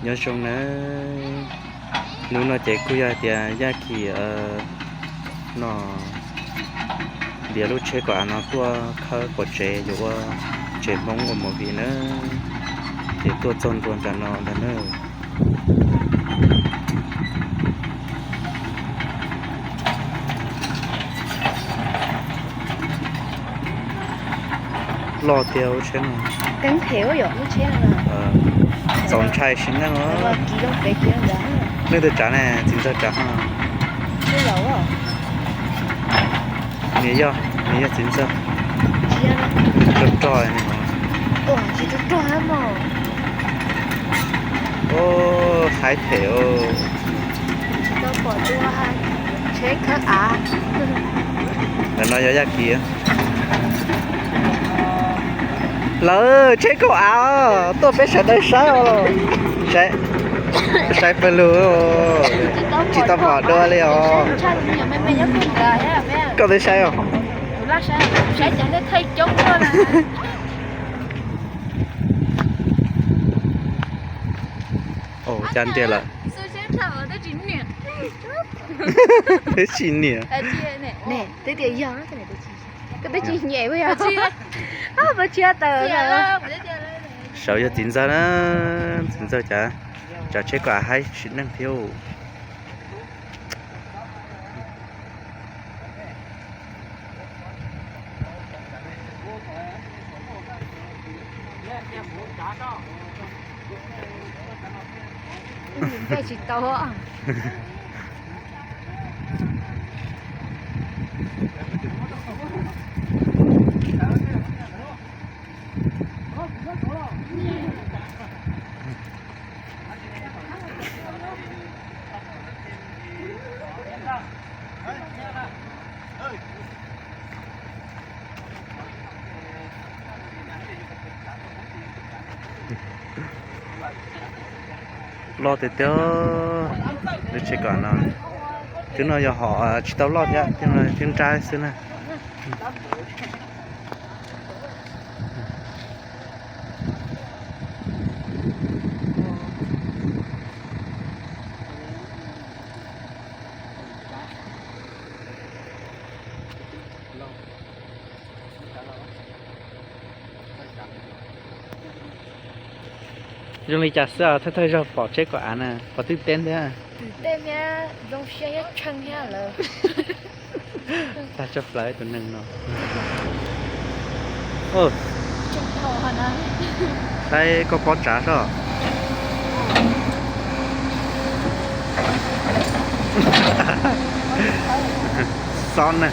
Nyob zoo nawb, hnub no ces kuj yog tias Yaj Kim no ntiav lub tsheb kom av no tuaj khawb pov tsev yuav ua tsev Hmoob ua movie nawb, ces tuaj txog ntua nram no ntag nawb. Loj tiag lub tsheb no. Keeb heev yom lub tsheb no. Txaus ntshai sim neej os. Leej twg tsav ne, txiv ntxawg tsav ho? Niam yog, niam yog txiv ntxawg. Rog rog. Ua tsis rog rog mog. Haib phem. Tsheb khawb av. Ntawm no yog Yaj Kim. Lawv tsheb khawb av tuaj peb sawv daws saib os. Saib pawg lug, tsis tau pom dua li os. Koj twb saib os. Ua cas ntiag lawm. Twb tsis niam. Koj twb tsis nyem. Sawv yog txiv ntxawg na, txiv ntxawg cas tsav tsheb kom haib sim neej thiab. Tsis tau. Loj tiag tiag. Lub tsheb kom no, twb no yog hom tsis tau loj thiab, twb nrab xwb na. Zoo li cas xwb, thawj thawj zaug pom tsheb kom av na, pom twb teb thiab. Twb teb thiab zoo siab thiab tshee thiab lawm. Tag tshaj plaws tus neeg no. Saib koj pob tsav soj. Xob na.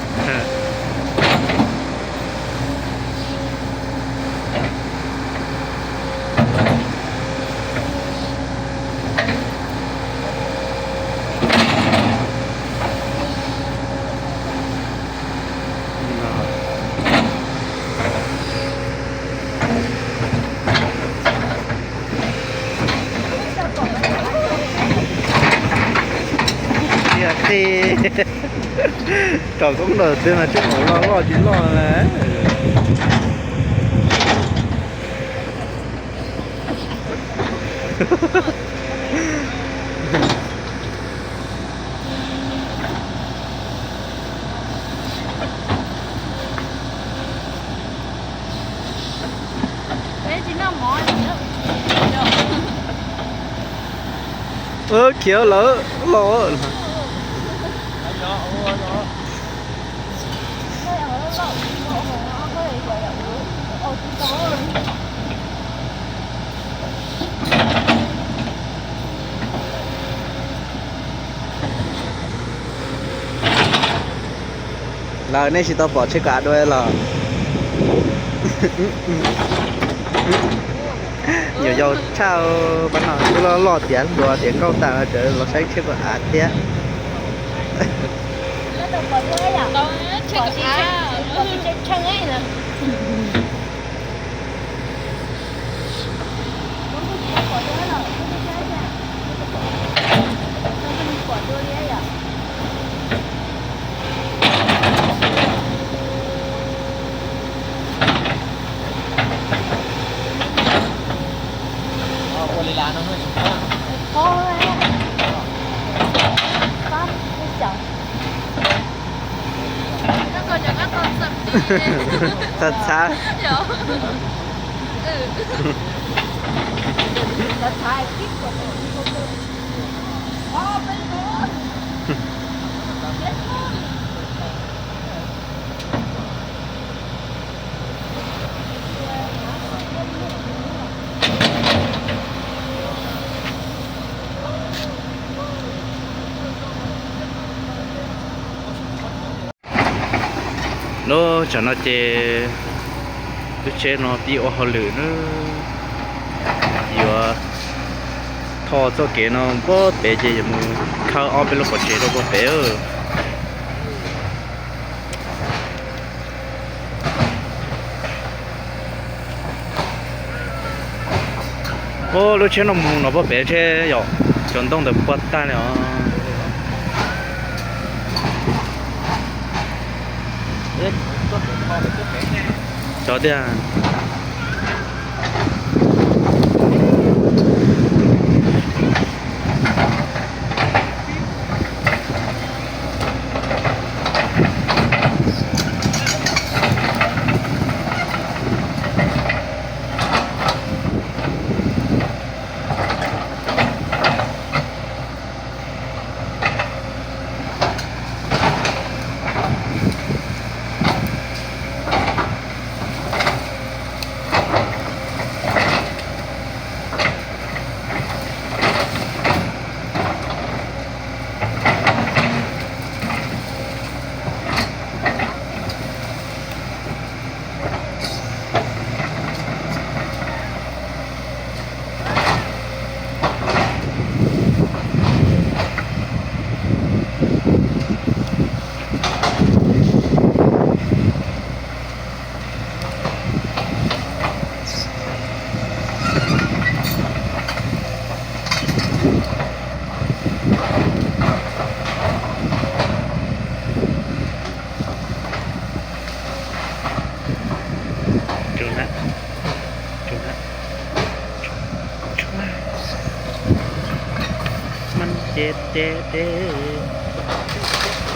Tiag tiag. Kom koob ntaus twg mas tseem loj loj tsis loj na. Khiav lawm los. Lawv nej tsis tau pom tsheb kav dua los. Nyuam yaus tshaj, pab no twb loj loj tiav hluas tiav nkauj tas tseem los saib tsheb kav av thiab. Ua li las no no Txhav txhav. Lub tsam no ces lub tsheb no pib ua hauj lwm na, yuav thauj txoj kev no puag pem ces yuav mus khawb ob peb lub qhov tsev rau puag pem. Ua lub tsheb no mus no puag pem tsheb yom, cov ntoo ntawd puag tag li os. Cov tiag.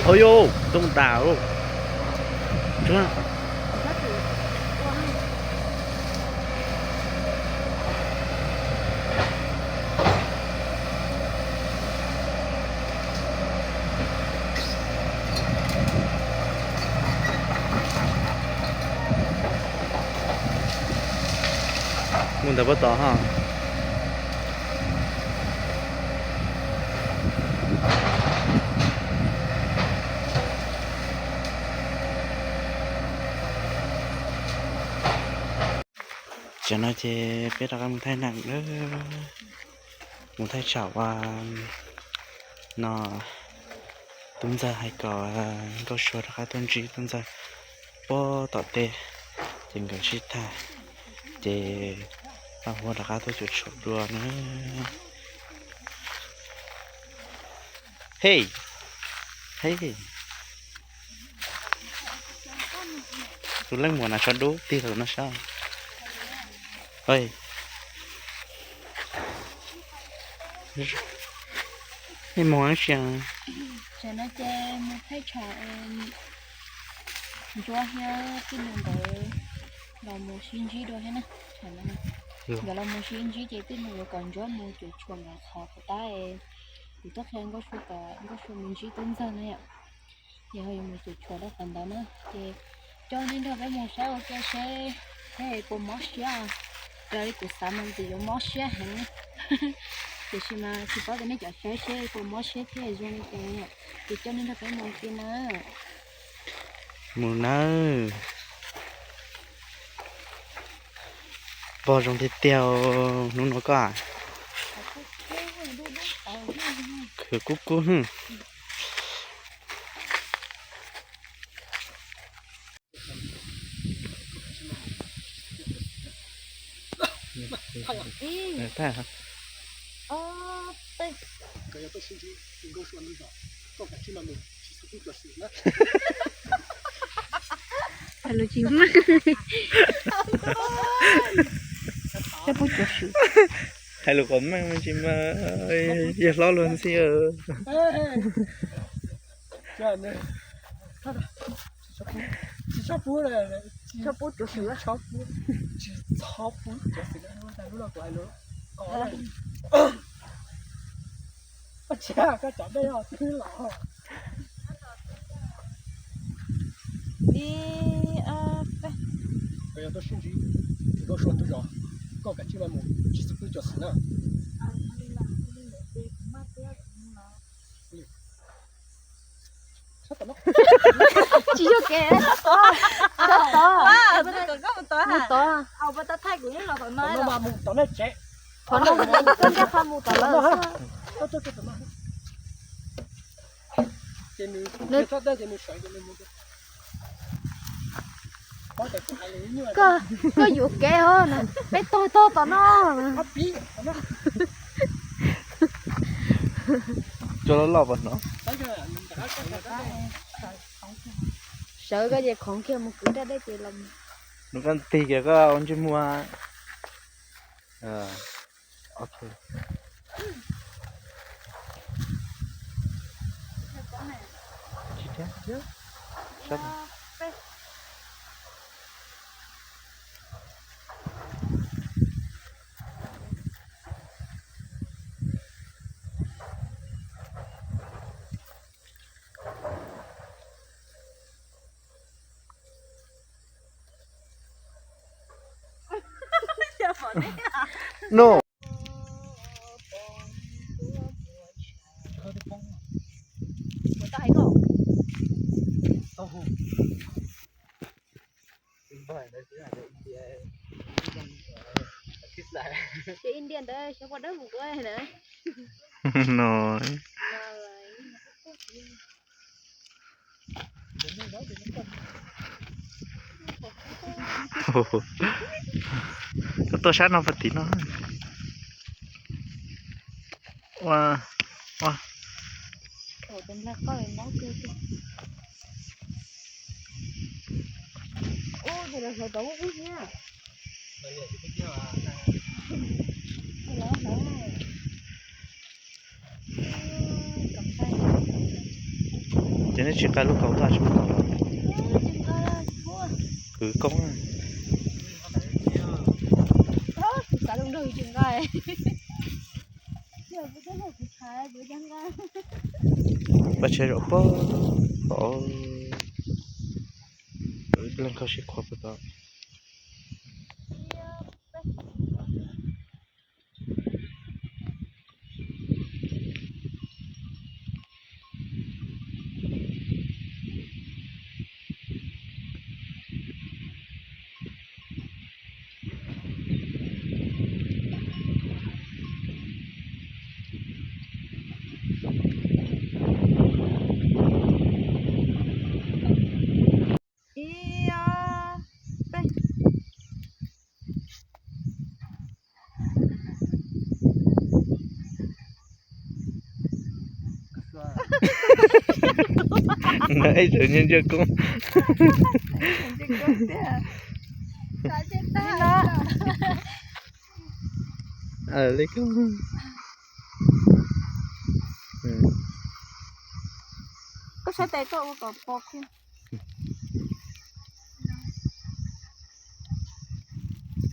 Ov yus, tooj tas. Mus ntawm puag tod ha. Tam no ces peb rov qab mus thaij neem lawm, mus thaij tsam uas no tub ntxawg hais kom Nkauj Sua rov qab tuaj ntsib tub ntxawg puag tom tej, ces nkawd sib tham, ces Nkauj Sua rov qab tuaj cuam tshuam dua na. Hej, hej, tus leej muam na tsho dub tig lawm no sab. Nej mus ib si? Tam no ces mus thaij tsam Ntsuab thiab Tij Nus nkawd los mus sib ntsib dua thiab na. Nkawd los mus sib ntsib ces Tij Nus yuav kom Ntsuab mus cuam tshuam ntawm qhov puas tab, kuv tuaj qhia Nkauj Sua kom Nkauj Sua mus ntsib tub ntxawg na yom. Ces ho yuav mus cuam tshuam rau qhov ntawd na. Ces coj nej nrog peb mus saib ua ke seb thiab puas mob siab. Raws li kuv xav mas txawm yuav mob siab heev, tiam sis mas tsis paub tias nej cov saib seb puas mob siab thiab zoo li cas. Ces coj nej nrog peb mus ua ke na. Mus nawb. Pog zoo tiag tiag hnub no koj. Khwv kub kub hwb. Lus tsis meej. Peb pub cuav swm. Hais lus qhov meej me ntsis mas yawg hlob luag ntxhi. Koj yog tuaj sib ntsib, koj sua tus zos, koj kav tsij mas mus tsis txhob pw cov xwm na. Tsis yog kev, tod, tod, mus tod. Qhov no, koj ncaj qha mus tom lawm. Koj, koj yuam kev os, peb tog tog tom no. Cov loj loj puas hnov? Sawv koj ces khoov kiag mus kwv raj dej ces los. Nws koj tig kiag koj ua ntsej muag. No. Ces India ntawd xyov puas dawb mus dua na. No. Koj tuaj sab no puag tim no. Ua, ua. Ces nej tsis nqa lub kaus tag tsis muaj kaus los? Kwv koob. Paj tsheb zaum puag tod, leej koj sib qhuas puag tod. Ib, ob, peb. Ib tsoom nyob ntsej koob. Li koj, koj saib tes koj ua kom pom kiag.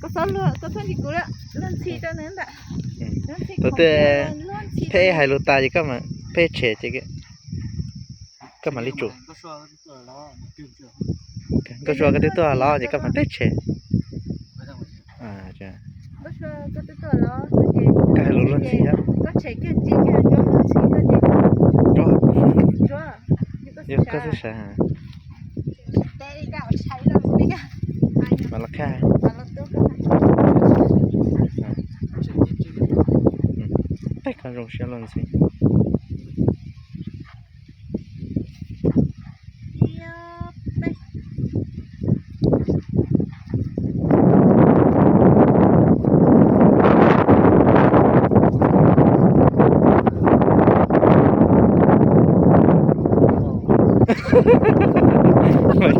Koj txhob luag, koj txhob ntsis kuv lawm, luag ntxhi rau nws ntag. Thaum twg peb hais lus tas ces koj mam, peb tshem ces koj mam li tsum. Nkauj Sua koj twb tuaj los ces koj mam teb tshem. Koj hais lus luag ntxhi thiab. Yog koj xwb sawv. Mam los qhia. Peb koj zoo siab luag ntxhi.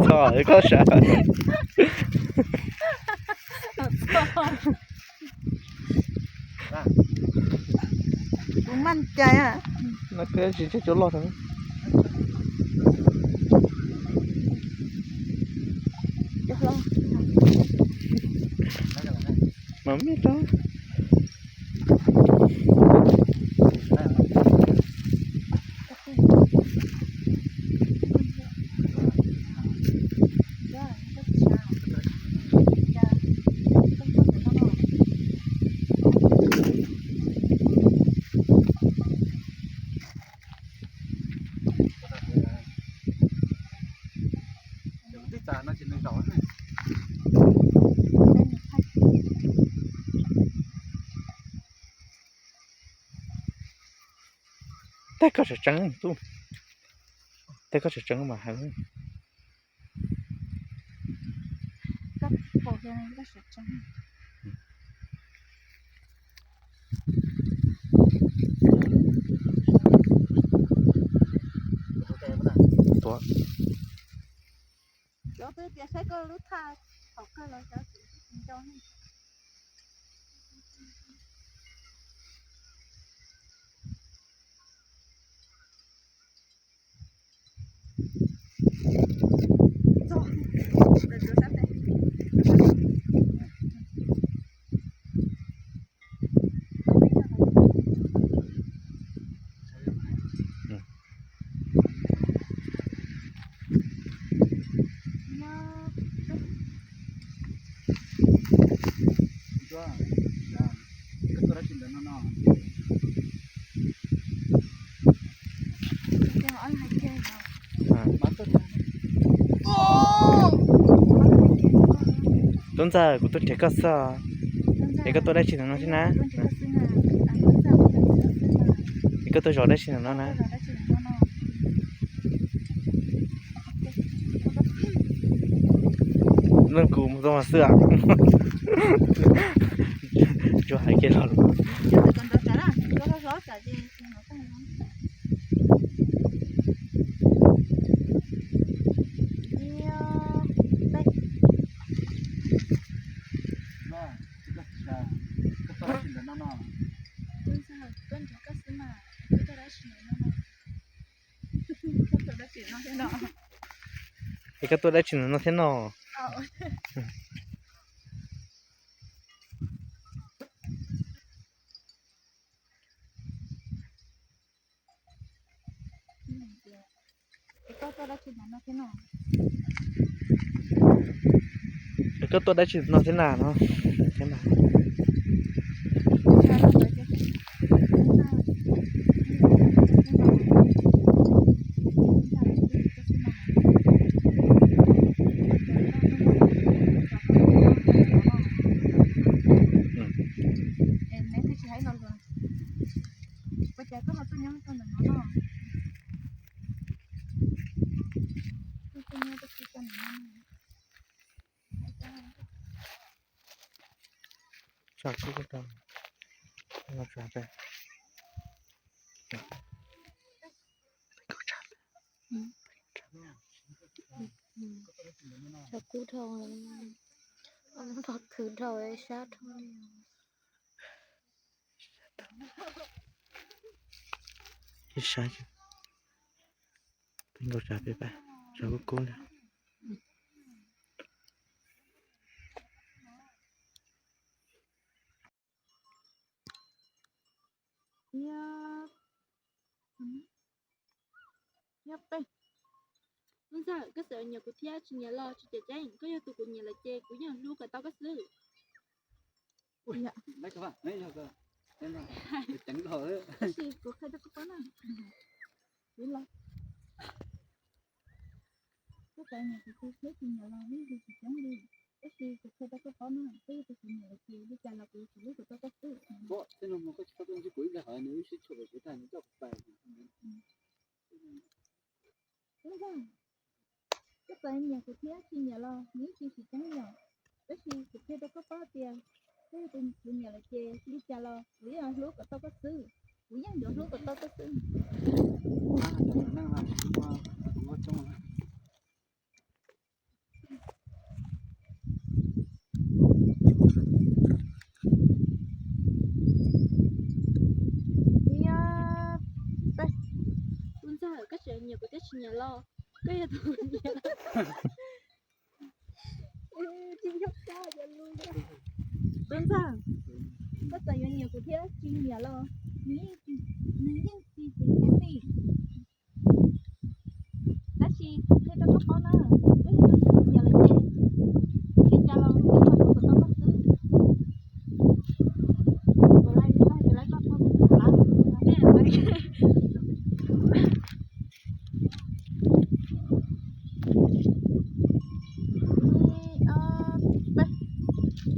Txog koj sawv. Maj cai. No koj tsis tseg cov loj rau. Mas me rau. Tej koj tseem tseev, tej koj tseem tseev mas hais. Tuav. Cov twb tias saib koj lub thaj thaum kawg los cov tsis nco ne. Tub Ntxawg, kuv tuaj nrhiav koj xwb. Es koj tuaj dab tsi ntawm no thiab na? Es koj tuaj zov dab tsi ntawm no na? Leej kuv mus txog mas xwb. Tsuas hais kiag los. Es koj tuaj dab tsi ntawm no thiab no? Es koj tuaj dab tsi no thiab na no? Tso kub rau. Tso kub rau, tso khwv rau sab rau. Ib sab, peb nkaus tsav peb pab, tso kub kub li. Nyob peb. Ntxawm, koj txawm nyiam kuv thiab tsis nyiam los tsis cem ceeb, koj yog tus kuv nyiam lawm ces kuv yeej hlub kom tau koj xwb. Tab sis kuv qhia rau koj paub na. Koj txawm nyiam kuv thiab tsis nyiam los yeej tsis cem ceeb li. Tab sis kuv qhia rau koj paub na, koj yog tus kuv nyiam lawm ces li cas los kuv yuav tsum hlub kom tau koj xwb. Tej no mas koj tsis txhob tuaj ntsib kuv ib pliag, nws wb sib tshuam pem kev tag nws coj kuv pais. Koj txawm nyiam kuv thiab tsis nyiam los nws yeej tsis tsis ceeb li os. Tab sis kuv qhia rau koj paub tias koj yog tus kuv nyiam lawm ces li cas los kuv yeej yuav hlub kom tau koj xwb. Kuv yeej yuav hlub kom tau koj xwb. Koj tseem nyiam kuv thiab tsis nyiam los? Koj yog tus nyiam. Tub Ntxawg, koj txawm yuav nyiam kuv thiab tsis nyiam los nws yeej tsis, nws yeej tsis txeev ceeb li. Tab sis kuv qhia rau koj paub na, koj yog tus nyiam lawm ces li cas los kuv yeej hlub kom tau koj xwb.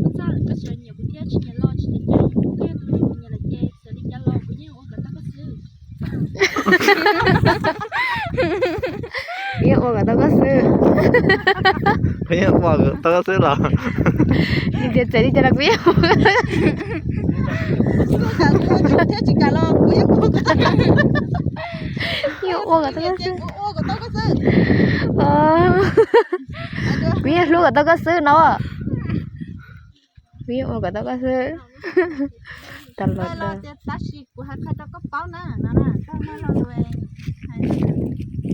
Ntxawg, koj tseem nyiam kuv thiab tsis nyiam los tsis nyiam ces, koj yog tus neeg kuv nyiam lawm ces txawm li cas los kuv yeej ua kom tau koj xwb. Kuv yeej ua kom tau koj xwb. Kuv yeej ua kom tau koj xwb los? Tias txawm li cas los kuv yeej ua. Thiab tsis kam los kuv yeej ua kom tau koj. Yeej ua kom tau koj xwb. Kuv yeej hlub kom tau koj xwb no. Kuv yeej ua kom tau koj xwb. Tas los tias tab sis kuv hais qhia rau koj paub na, no na, koj mloog los lus,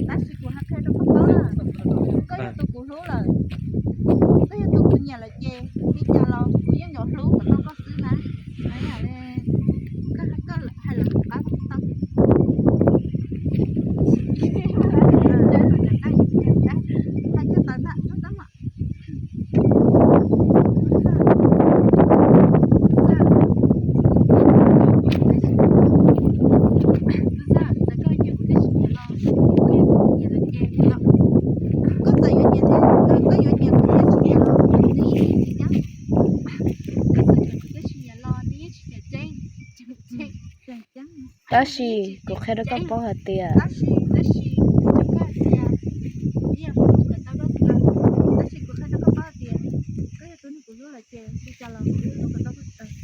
tab sis kuv hais qhia rau koj paub na, koj yog tus kuv hlub lawm, koj yog tus kuv nyiam lawm ces li cas los kuv yeej yuav hlub kom tau koj xwb na. Koj hais lawm qab tau. Tab sis kuv qhia rau koj paub hais tias koj yog tus neeg kuv nyiam lawm ces txawm li cas los kuv yeej hlub kom tau koj xwb.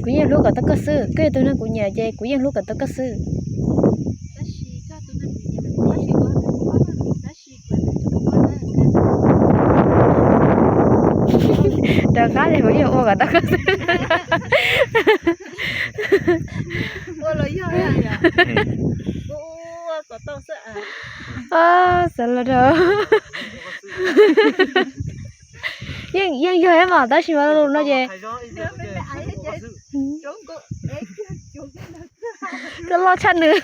Kuv yeej hlub kom tau koj xwb, koj yog tus neeg kuv nyiam ces kuv yeej hlub kom tau koj xwb. Rov qab li kuv yeej ua kom tau koj xwb. Xav los rau yeej, yeej yog mas tab sis mas lus no ces koj loj tshaj nws.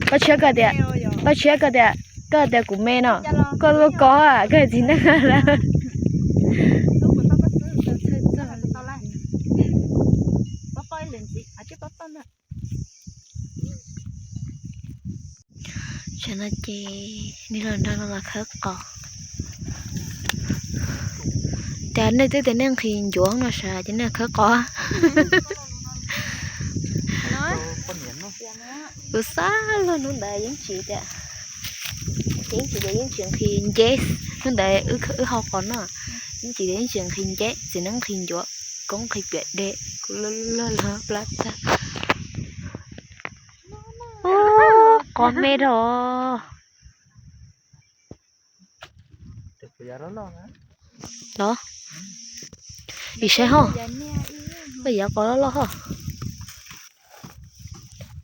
Koj tshiab koj tias, koj tshiab koj tias, koj tias kuv me no, koj lub koj, koj txiv neej lawm. Tam no ces nws los nrog no los khawb qos. Cas nej twb tias nej nqhis ncuav no sav ces nej khawb qos. Kuv xav luag hnub ntawd yeej tsis tias, yeej tsis tias yeej tsis nqhis nceb. Hnub ntawd wb hau qos no, yeej tsis tias yeej tsis nqhis nceb, txiv neeb nqhis ncuav, koob nqhis piam dej, kuv luag luag los plab tag. Qos me rau. Los, ib saib ho, koj yav qos loj loj ho.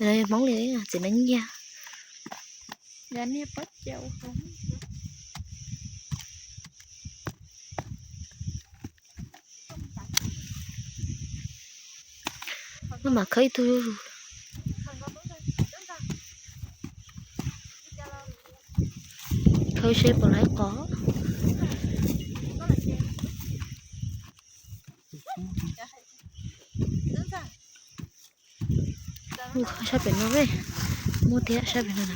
Hmoob li txiv neeb nyiag. Wb mam khawb ib tug, khawb seb puas laib qos. Mus khawb sab pem no, muaj thiab sab pem no na.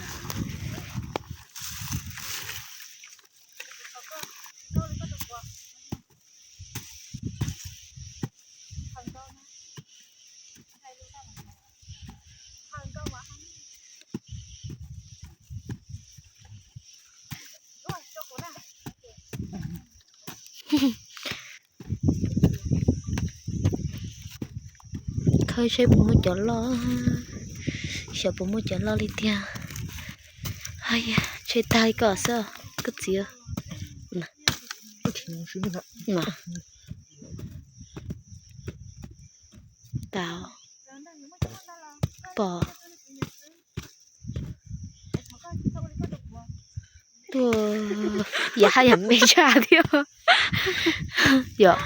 Saib puas muaj cov loj, xyov puas muaj cov loj li tiag. Hos yog tshem tag li ko xwb koj txiv. Tau pom. Tuaj, yam haj yam me tshaj thiab. Yom.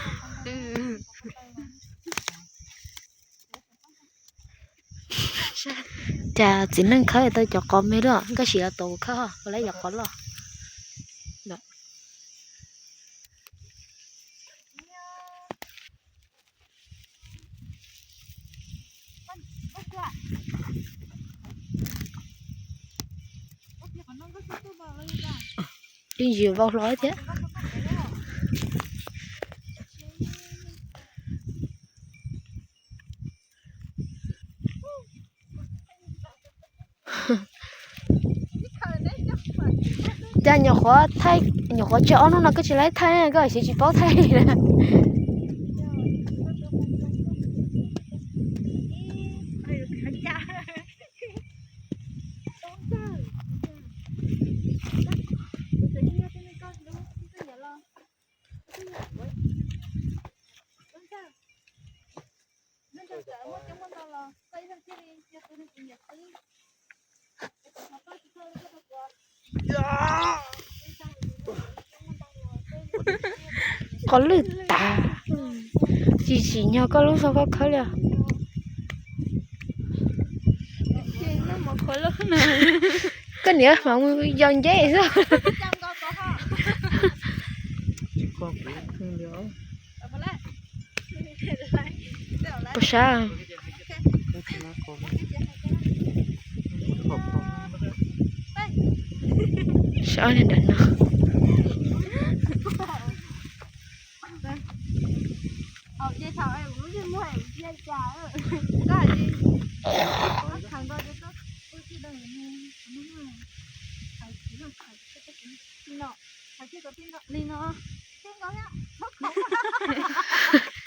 Cas txiv neej khawb tau cov qos me lawm, koj sim los tuav kuv khawb, kuv lawv cov qos loj. Ib ntsis vau hlo thiab. Cas nyuam qhuav thaij, nyuam qhuav tsaug ob hnub no koj tsis laib thaij, koj xav tsis paub thaij li. Qos lwj tas, tsis tsim nyog koj lub zog koj khawb li. Koj niam mam mus yos nceb xwb. Puas sab? Sab li ntawm no.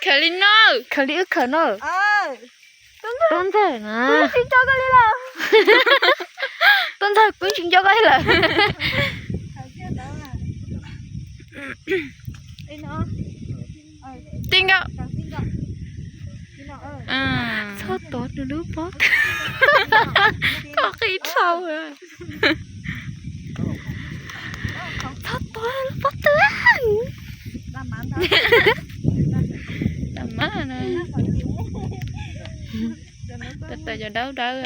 Khaws li no, khaws li wb khaws no. Tub ntxawg na. Tub ntxawg, kuv tsis nco koj li lawm. Tib nkaus. Txhob tuav nws lub pob tw. Koj qi dhau. Txhob tuav lub pob tw. Tam mab no. Tawm cov dawb dawb.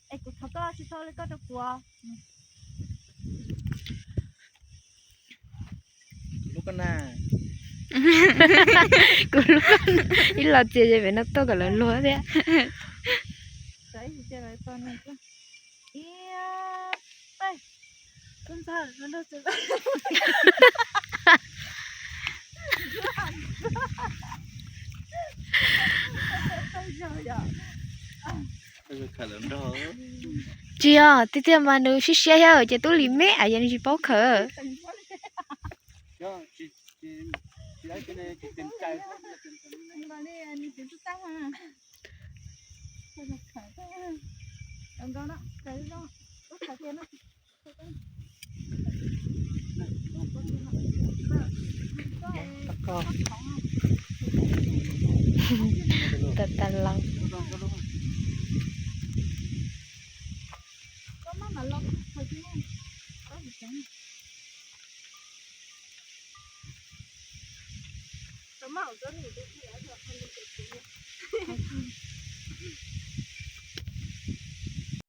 Es kuv thov koj tsis txhob li koj rau kuv. Kuv lub, ib los txias ze pem no tuaj kom lawv luag thiab. Tsis yog, tiag tiag mas nws siab siab thiab ces tub lim meb es yog nws tsis paub khawb. Tag tag los.